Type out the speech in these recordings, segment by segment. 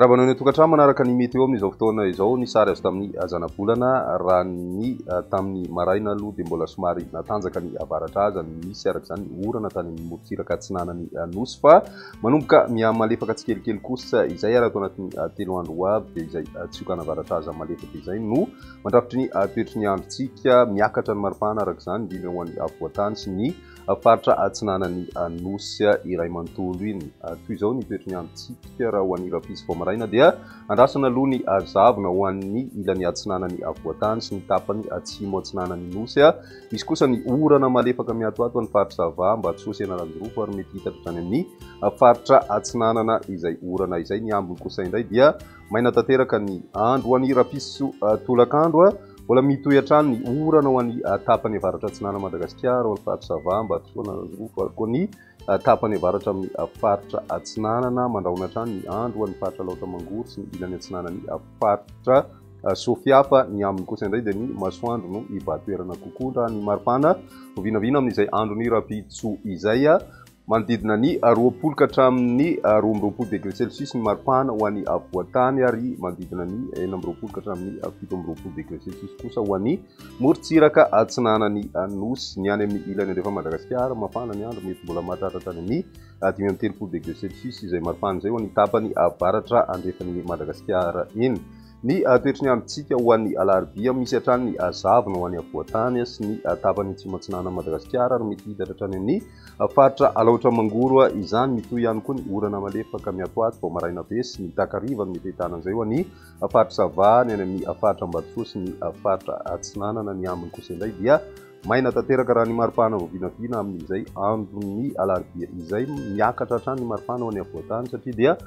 Miarahaba anao any an-tokantrano manaraka ny météo amin'izao fotoana izao. Ny sary azo tamin'ny zanabolana raha ny tamin'ny maraina aloha dia mbola somary natanjaka ny avaratra aza ny nisy araka izany ny orana tany amin'ny morontsiraka atsinanan'ny nosy fa manomboka mihamalefaka tsikelikely kosa izay ary ato anatin'ny 3 andro ho avy dia izay tsiokana avaratra aza malefaka izay no mandrafitry ny toetry ny androntsika. Miakatra ny maripana araka izany, indrindra ho an'ny afovoan-tany sy ny faritra atsinanan'ny nosy iray manontolo iny. Toy izao ny toetry ny androntsika raha ho an'ny rahampitso vao maraina dia andrasana aloha ny zavona ho an'ny ilany atsinanan'ny afovoan-tany sy ny tapany atsimo atsinanan'ny nosy. Misy kosa ny orana malefaka miatoato ny faritra Sava, Ambatosoa sy Analanjirofo ary mety hitatra hatrany amin'ny faritra atsinanana izay orana izay. Ny ambiny kosa indray dia maina tanteraka ny andro. Ho an'ny rahampitso tolakandro, mbola mitohy hatrany ny orana ho an'ny tapany avaratra atsinanan'i Madagasikara, ho an'ny faritra Sava, Ambatosoa, Analanjirofo ary koa ny tapany avaratra amin'ny faritra atsinanana. Mandrahona hatrany ny andro ho an'ny faritra Alaotra Mangoro sy ny ilany atsinanan'ny faritra Sofia, fa ny ambiny kosa indray dia ny masoandro no hibahan-toerana kokoa. Raha ny maripana vinavina amin'izay andron'ny rahampitso izay, manodidina ny 20 ka hatramin'ny 22 degré Celsius ny maripana ho an'ny afovoan-tany ary manodidina ny 26 ka hatramin'ny 27 degré Celsius kosa ho an'ny morontsiraka atsinanan'ny nosy. Ny any amin'ny ilany andrefan'i Madagasikara, mafana ny andro, mety mbola mahatratra hatrany amin'ny 35 degré Celsius izay maripana izay ho an'ny tapany avaratra andrefan'i Madagasikara iny. Ny toetry ny androntsika ho an'ny alarobia, misy hatrany ny zavona ho an'ny afovoan-tany sy ny tapany atsimo atsinanan'i Madagasikara ary mety hitatra hatrany amin'ny faritra Alaotra Mangoro izany. Mitohy ihany koa ny orana malefaka miatoato vao maraina be sy ny takariva no mety ahitana an'izay ho an'ny faritra Sava, ny any amin'ny faritra Ambatosoa sy ny faritra Atsinanana. Ny ambiny kosa indray dia maina tanteraka raha ny maripana vao vinavina amin'izay andron'ny alarobia izay. Miakatra hatrany ny maripana ho an'ny afovoan-tany satria dia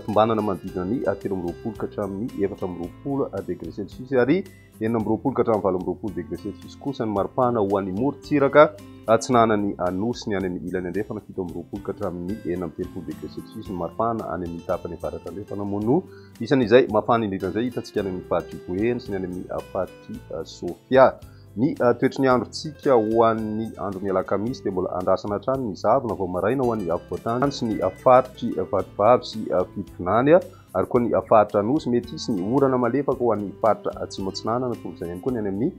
tombanana manodidina ny 23 ka hatramin'ny 24 degré Celsius ary 26 ka hatramin'ny 28 degré Celsius kosa ny maripana ho an'ny morontsiraka atsinanan'ny nosy. Ny any amin'ny ilany andrefana, 27 ka hatramin'ny 36 degré Celsius ny maripana. Any amin'ny tapany avaratra andrefana moa no isan'izay mafana indrindra izay hitantsika any amin'ny faritry Boeny sy ny any amin'ny faritry Sofia. Ny toetry ny androntsika ho an'ny andron'ny alakamisy dia mbola andrasana hatrany ny zavona vao maraina ho an'ny afovoan-tany sy ny faritry Vatovavy sy Fitovinany ary koa ny faritra Anosy. Mety hisy ny orana malefaka ho an'ny faritra Atsimo Atsinanana, toy izay ihany koa ny any amin'ny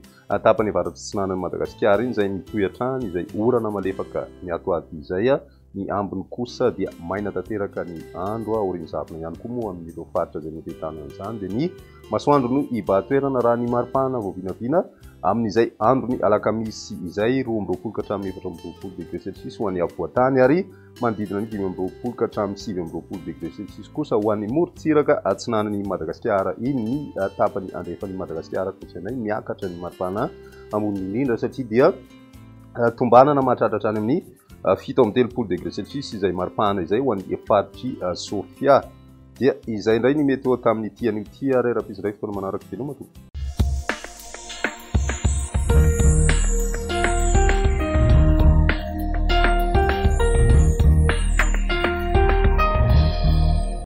tapany avaratra atsinanan'i Madagasikara iny izay mitohy hatrany izay orana malefaka miatoato izay. Ny ambiny kosa dia maina tanteraka ny andro aorian'ny zavona ihany koa moa amin'ireo faritra izay mety ahitana an'izany dia ny masoandro no hibahan-toerana raha ny maripana vao vinavina amin'izay andron'ny alakamisy izay, 22 ka hatramin'ny 24 degré Celsius ho an'ny afovoan-tany ary manodidina ny 25 ka hatramin'ny 29 degré Celsius kosa ho an'ny morontsiraka atsinanan'i Madagasikara iny. Ny tapany andrefan'i Madagasikara kosa indray miakatra ny maripana ambony indrindra satria dia tombanana mahatratra hatrany amin'ny 37 degré Celsius izay maripana izay ho an'ny faritry Sofia. Dia izay indray ny météo tamin'ity anio ity ary rahampitso indray fotoana manaraka. Veloma tompoko.